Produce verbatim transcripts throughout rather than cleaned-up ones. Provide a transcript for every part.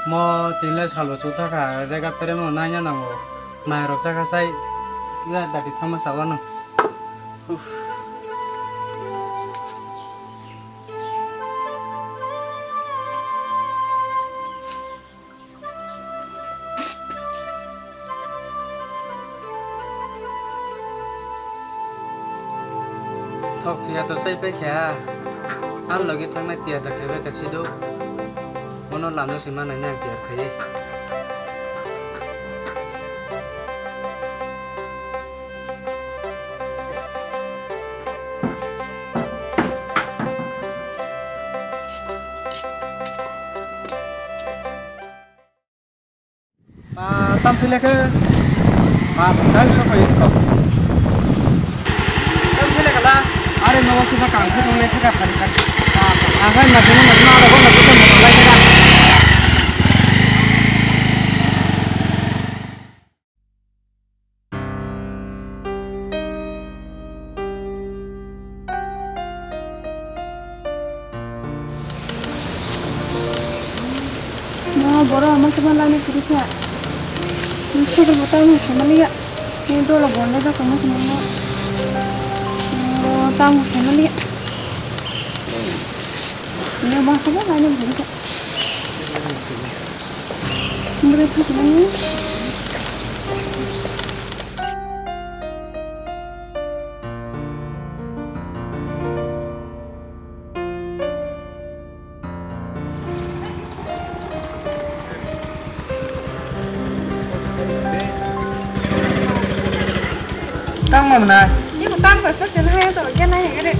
Mo tinle salbo chuthakha, rega teremo naina nango. Mairok chakha sai, ya dati thangma sawano. Uff. Thok thuya to chai pai kha. Ang logi thangnai tiyar da khe bai kha sido. Bono lama se manai na tiyar khaye. Ba, tamsi lekhe. Ba, bwthai sopai kho. Tamsi lekhe la. Are nogo kisa kang khe tongle khe ka phari kha. Ba, agai ma jene ma jene aro bo na kisa mo lai kha. No, borok ama khe ma lani kwrwi kha. Ni sikil bo tamo se mani ya. Ni dolo bonda da kamo se mani. No, tamo se mani ya. Ni ma khe ma lani kwrwi kha. Bwrwi thok nani. Tang ma mwnai? Ni bo tang ko sa sen hai to gen nai gere.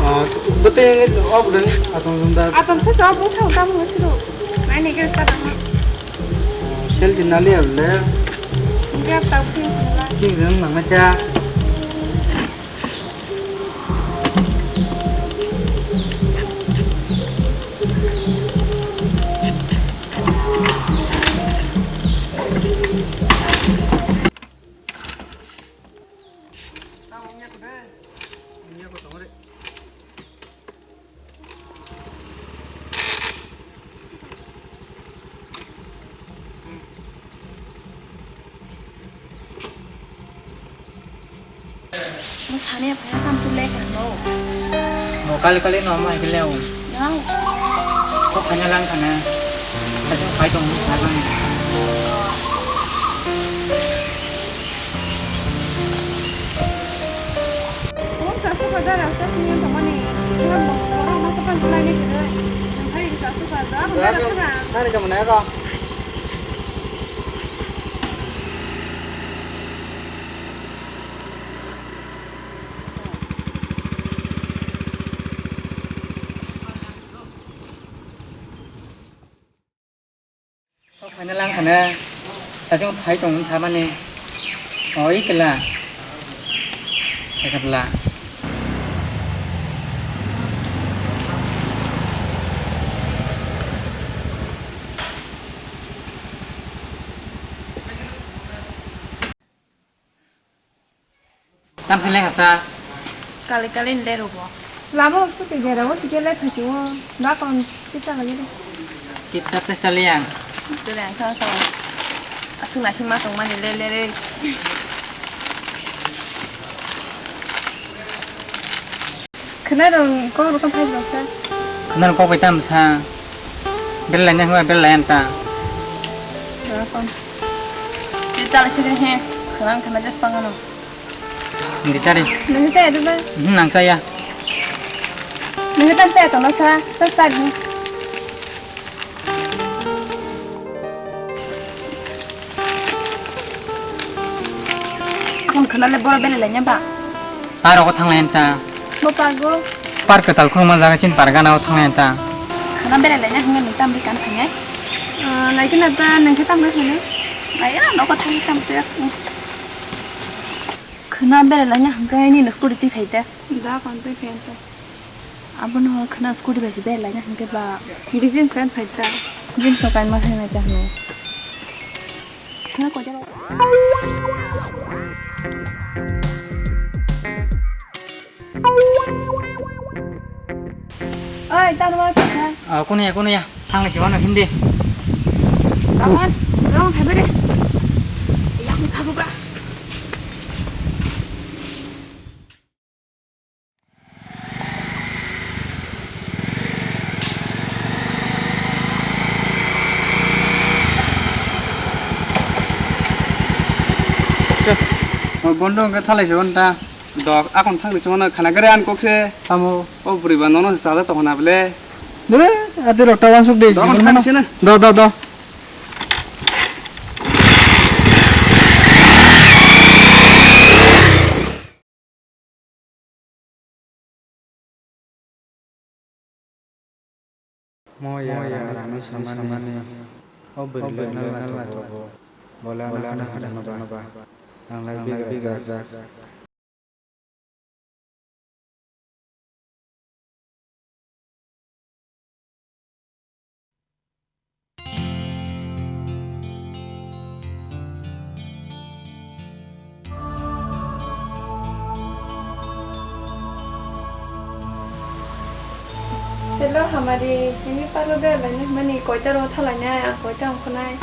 Oh, bete obu dan atong da. Atom sa sa obu thau tang mo siru. Nai ni gere sa tang. Sel jin nali alle. Gap tau phi sala. King jin nang cha. Mo sani phai tam tu le kan no. Mo kali kali no mai kele o. No. Ko khanya lang khana. Kasu phai tong phai bang. Ang sasu ka da rasta sini yang tamani. Yang mo orang masa pan tulai ni kena. Yang hari sasu ka da. Ang da rasta na. Nani kamu naya ko? Kok phaina lang khana, tajung phai tong wng samani. O, i kela. Ekapla. Tamsi lekha sa. Kali kali ni le rubo. Lama usu ke gera usu ke le thasi o. Na kon chita lagi de. Chita te saliang. Te le ang sa sa. Asung nasi ma tong mani le le re. Khna rong kok rok phai rok sa. Khna rong kok bai tam sa. Bel lai na hua bel lai anta. Ra kon. Te chala sini he. Khna khna jas pangano. Hindi sari. Nang sa ya ba? Hmm, nang saya. Nang tam sa to na sa. Sa sa ni. Kon khna le boro bele lai nya ba? Park o thang lai anta. Bo park o? Park kwtal khuluma jaga chin park gana o thang lai anta. Khna bele lai nya hwnga ni tam bi kan thang ai. Lai khe na ta nang khe tam na thang ai. Ai na no ko thang tam se. Khna bele lai nya hwnga ni no scooty ti phai ta. Da kon twi phen ta. Abono khna scooty bai se bele lai nya hwnga ba. Hindi jeans pant phai ta. Jeans no kain ma thang na cha hwnga. Khna ko jalo. Oi, tano ma pha. Ah, kono ya, kono ya. Thang lai se wano hindi. Aman, tolong thaibai de. Yang thasuka. Bondo hwnkhe thalai se ta. Dok, akon thang ni chumano khana gare an kok se. Tamo. O bwrwi ba nono se chajak tong hana bele. Dore, ati rok ta wansuk de. Dok, thang se na. Do, do, do. Mo ya rang rang samani, o bwrwi le nal naithogo, bo le ano hana hana ba, ang lai bigra jak. Hello, Hamari, nini parlo belaini mani koita ro thalainai, ang koita ongkhonai.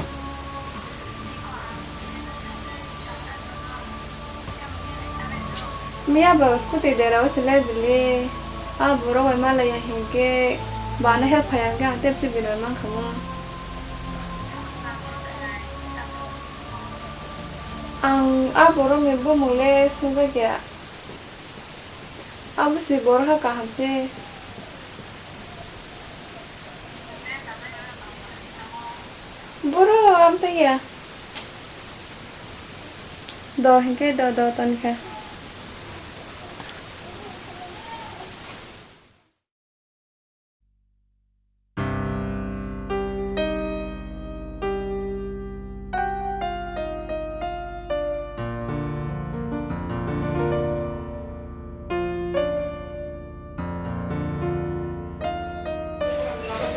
Miya bo scooty dera o se le bili. A borok bai malaya hinkhe bana help phai hwnkhe ang tepsi bini mankha mo. Ang a borok ni bumung le sungjakya. Abo se borok ha kaham se. Borok amtwi ya. Do hinkhe do, do ton khe.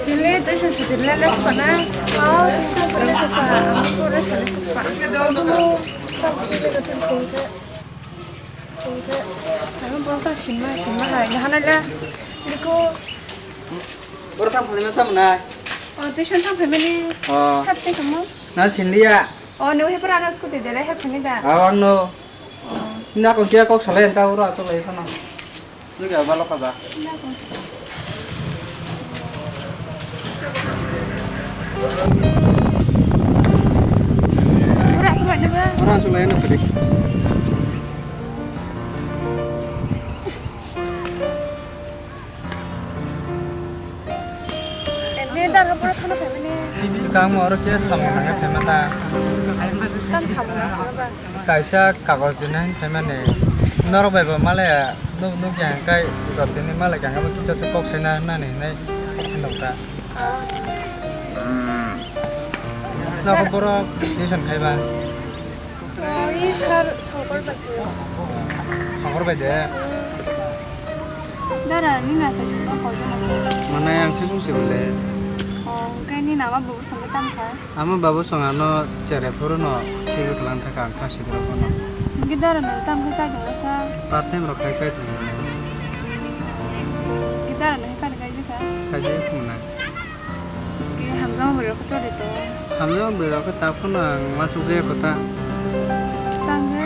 Tini tei sung sujin le le sukha na. Ang pura sasa, ang pura sale sukha. Ang pura sale sukha. Ang pura ta sinma, sinma hai. Nahana le. Liko. Boro thang phai masa mwnai. Oh, tuition thang phai mani. Oh. Sat tei kamo. Na sinliya. Oh, no he pura na scooty dele he phani da. Awang no. Oh. Na ko kia kok salai ta ura to lai phano. Nugya balo kaja. Ora sulai na ba. Ora sulai na tadi. Ende dar ga pura thana phaimani. Kang oro ke samung nangya phaimata. Tam samung nangya ba. Kaisa kagoj dinai phaimani. Norok bai bo malaya nuk nuk yang kai rotini malai kang abo kisa se kok saina nani hinai nokta. Nokho borok tuition khaiba. Oi sir songkor bai. Songkor bai de. Dara ni na sa songkor koi jana. Mana yang sesung se bole. Oh, kai ni nama babu songkor tam kha. Ama babu song ano chere phuru no khibi klang thaka ang kha sidro bono. Gidara no tam kha sa dong sa. Part time rok khai sai thung. Gidara no kai kai jikha. Khai je phung na. Ke hamjama bwrwi rok khe choli tongo. Hamjama bwrwi rok khe ta phano ang uansuk jaya kho ta. Tamo?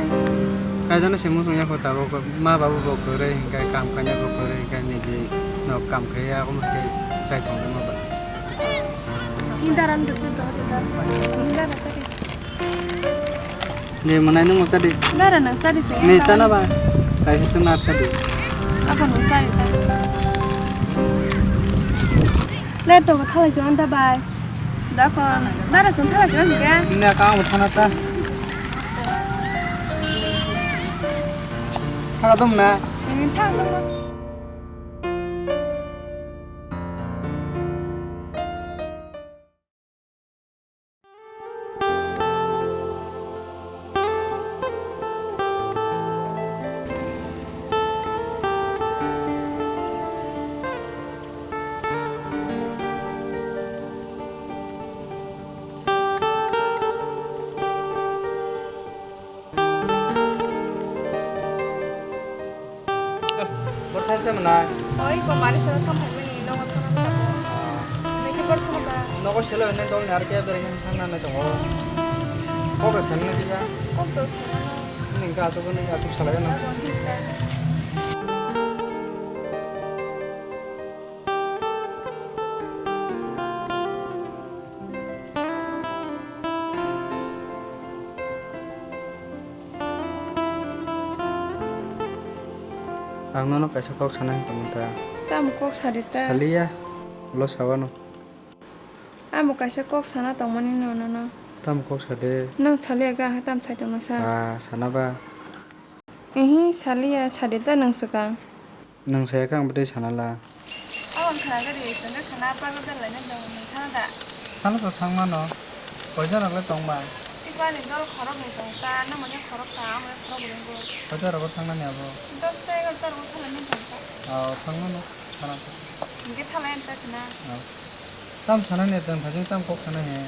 Kaisa no se muchung ya kho ta, bo ma babu bo kwrwi, hinkhe kam kainai bo kwrwi, hinkhe niji no kam khai ya, omo khe chai tong ma ba. Ni dara ni rwchap tongo ta. Ni dara ta. Ni mwnai nung chadi. Dara nang chadi te. Ni tana ba. Kaisa se na chadi. Ako nung chadi ta. Le to thalai chon da bai. Da kon. Dara chon thalai chon ga. Ni ka mo thana ta. Tha dum na. Ni tha dum. Bor thang se mwnai. Oi, ko mari sa thang phai mani, nongo thang. Nogo selo hwnwi dol ni R K F ni thangna nai tongo. Kok rok thangna diya. Kok rok thangna. Nini ka atuk ni atuk salai na. Ang nono kaisa kok sana hinwi tongmani ta. Tamo kok sadi ta? Saliya, ulo sawano. Amo kaisa kok sana tongmani no nono. Tamo kok sade? Nwng saliya ga ha tam sai tongma sa? Ah, sana ba. Ehi, saliya, sadi ta nwng swkang. Nwng saya khe ang bwtwi sana la. O wngkha gari, tongkhe khana pago belai no dong, nwng thana da? Thana to thangmano. Koijon rok le tongma? Tipani dol khorok ni tong ta, namo khe khorok ta, amo khe khorok ring bo. Koijon rogo thangnani abo? Dos ta egar ta rogo thala ni tong ta. O, thangmano, thana to. Hingke thala enta khna. O. Tam sana ni tong thajing tam kok sana he.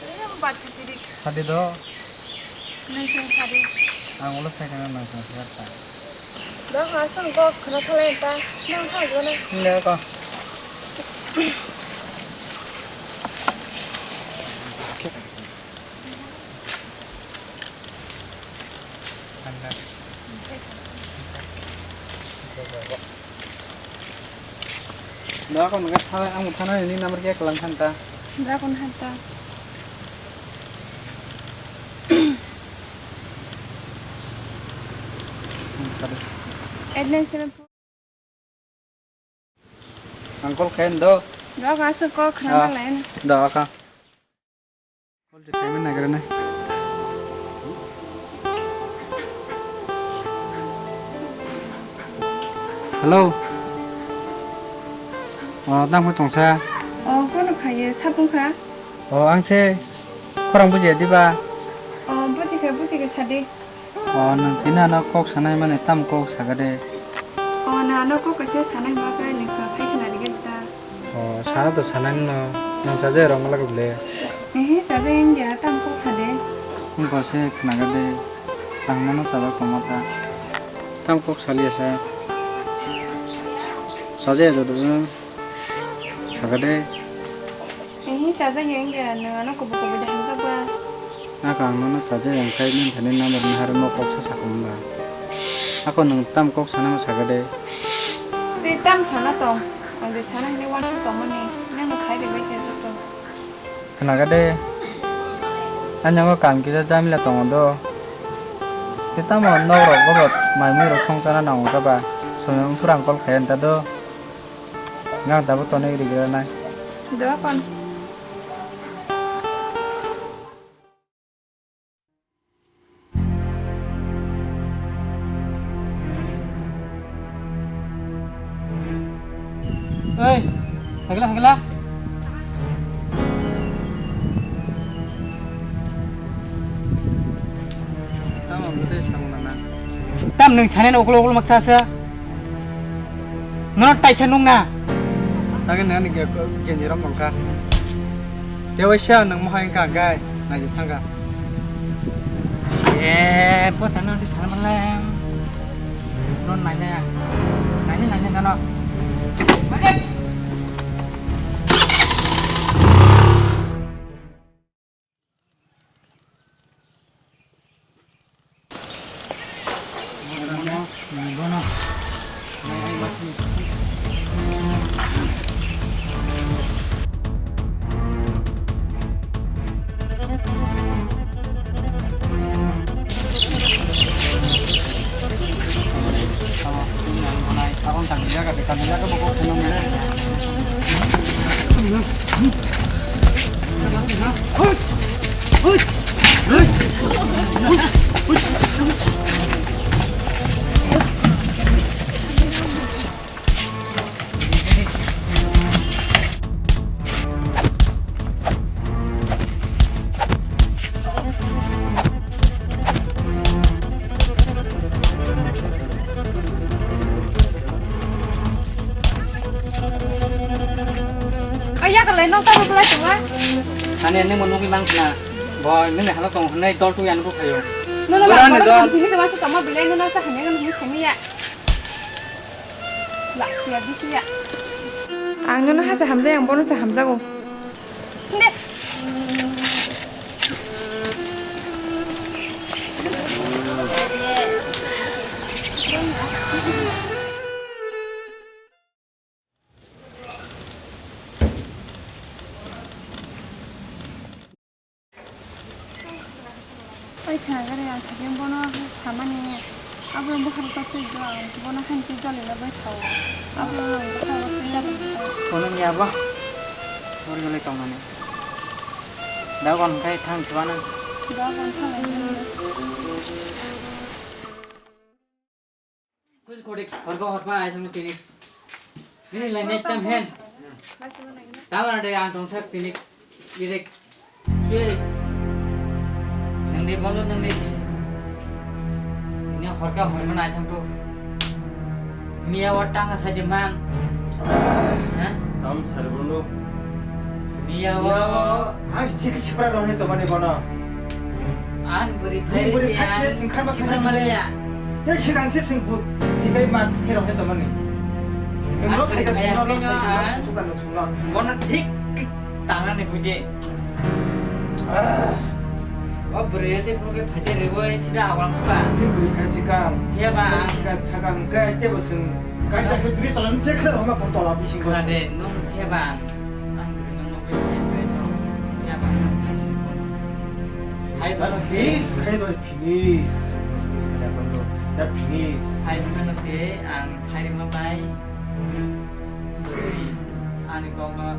Ini apa batu sidik? Sadi do. Nang sing sadi. Ang ulo sai kana nang sing sing ta. Do ha song kok khna thala enta. Nang ha gona. Nde ko. Doa kon nge thala, ang thana ni number khe kwlang khan ta. Doa kon han ta. Eight nine seven four. Ang call khayan do. Doa ka aswk kok khna Ah. Lai na. Doa ka. Call je khaimani nagra nai. Hello. O, tamo tongsa. O, kono khaye, sapung kha? O, ang se khorang bujiya diba? O, bujikha, bujikha, sadi. O, nwng tini ano kok sanai mani tam kok saka de? O, nwng ano kok kaisa sanai hwnba khe nwng chwng sai khna rigwi ta. O, sana to sanai no, nwng sajai rong lak bole. Ehe, sajai wngya, tam kok sade. Wngkha se khnaga de, ang nono chajak tongma ta. Tam kok saliya sa. Sajai joto no. Saka de. Ehi, sajak ya wngya, nwng ano kubui kubui de hamjak ba? Ako ang nono sajak ya wngkhai, nini thani number ni harwi mo kok sa sakung ba. Ako nwng tam kok sana ma saka de. Tei tam sana tong, ang de sana hinwi uansuk tongmani, nangno sai ribai khe joto. Khnaga de. Ani ango kam kisa jamila tongo do. Tei tamo nok rok bohrok mai mui rok song chana nango khe ba. Sono phuru ang call khai anta do. Ngang tabuk tonwi rigranai. Doa kon. Oi, hagla, hagla. Tamo bwtwi samung nana. Tam nwng chane na uklo uklo maksa sa. Nono taisa nung na. Tagi nani ge genji rom nongsa. Kewaisa nwng mohai wngkha gai nai thangka. Se bota no di tharmalem. Non nai na. Nai nai nai no. Ai, yakalai, nok tamo belai tongma? Ani ani mo nugwi mang khna. Bo nini hala tong hwnwi dol tu yan bu phayo. Nono Bora ni dol. Hini tama sa tama belai nono sa hini nono hini sini ya. La, ya di ya. Ang nono hasa hamjai, ang bono se hamjago. Oi, thangare, ang sakhe bono samani, abo bwkhak totwi do, ang bono haini twi doli logwi sao. Abo ang bwkhak twi doli. Bono ni abo, ori gole tongmani. Da gon khai thang chubana. Da gon thang. Kuis kodik horko horpa ai thangno tini. Nini lai next time hen. Tamara de ang tongsak tini. Direk. Yes. Nangni bono nangni. Ini horka horma nai thangto. Miya wa tanga saje man. Hah? Tam sari bono. Miya wa. Miya wa. Ang sik sipra rohni tomani bono. An buri buri phai phai se sing kharma sing kharma le ya. Tei sigang se sing bu, tibai ma khe rok khe tongmani. Nwng rok sai da sung no, rok sai da sung no. Bono thik tangna ni buji. O bwrwi te phuru khe phaide rwi sida awang kha. Ni bwrwi kha sikang. Phiya ba. Sikang saka hwnkhe tebo sung. Kai ta khe bridge tola nung chek khe rok ma kon tola bising. Khna de, nung phiya ba. Ang bwrwi nung no pisa ya kai no. Phiya ba. Hai ba. Please, khai do. Finish. Da finish. Hai bwkhano se ang sairima bai. Ani kokno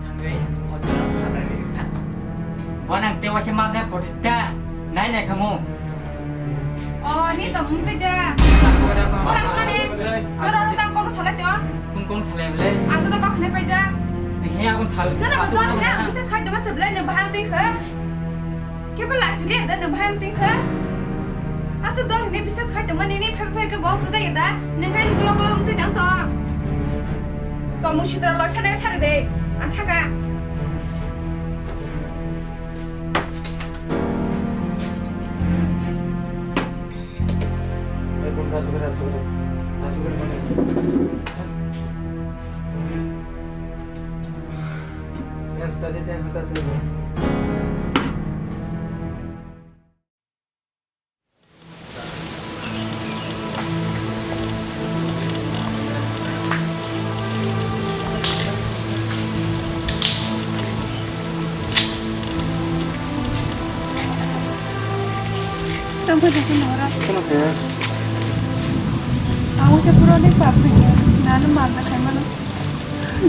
thangwi o jaga khabrai rikha. Bo nang tewa se manjak poti da. Nai nai khamu. O, ni to mung tei da. Ora sani. Ora ora tang kono salai to. Kun kun salai bole. Ang to kok ne paija. He akon sal. Na na, na na. Bisa khai to ma seblai ne bahang tei kha. Kebo lachili da nwng bahai wng tongkha? Aswk dol hwnwi bisas khai tongmani nini phai phai khe bo bujai da? Nwng hai ulo ulo wng twi tong tong. Tongmung sitra loi sanai sari de. Ang thaka. Tongkha jasa nora. Kono kaya? Ang usia pura de pa phai. Nanu mabla khai mano.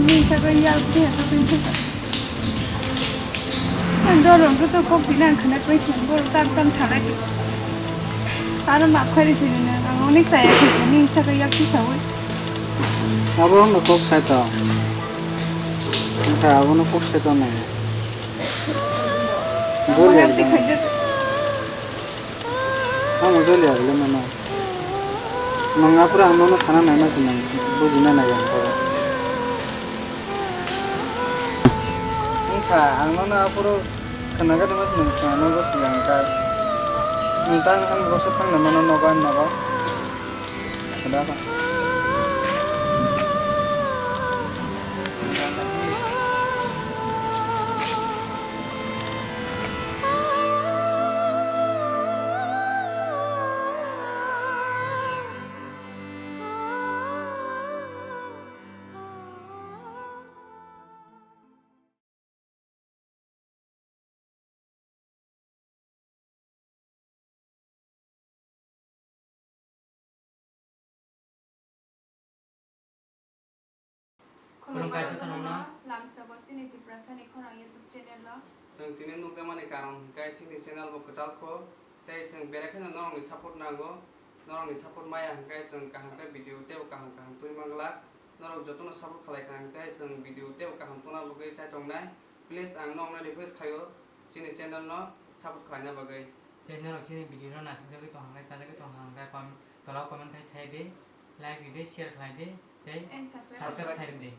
Ni sa ko yal ke sa pin sa. Ang dorong ko to kok dina ang khana koi thang bor tam tam salai. Ano map khari sini na ang onek saya khe ni sa ko yak ki sawi. Abo no kok sai to. Ang ta abo no kok sai to ne. Bor ya. Amo joli agile mano. Nwng aphuru ang nono sana naima se nwng bujina nai ang khe. Wngkha ang nono aphuru khwnagadima se nwng khwnano bwswk ang kha. Nwng tang ang bwswk thangna mano nogo ani nogo. Khwda kha. Khulumkha jotono no. Lamsogo chini Tiprasani khorang YouTube channel o. Chwng tini nukjakmani karon hwnkhe chini channel bo kwtal kho, tei chwng belai kheno norokni support nango. Norokni support maya hwnkhe chwng kaham khe video teibo kaham kaham twi manglak. Norok jotono support khlai kha hwnkhe chwng video teibo kaham tongna bagwi chaitongnai. Please ang nokno request khaio chini channel no support khlaina bagwi. Tei norok chini video no naisingchagwi tong hwnkhe, chajagwi tong hwnkhe com-, tola comment khai sai di, like ridi, share khlai di, tei and subscribe. Subscribe khai ridi.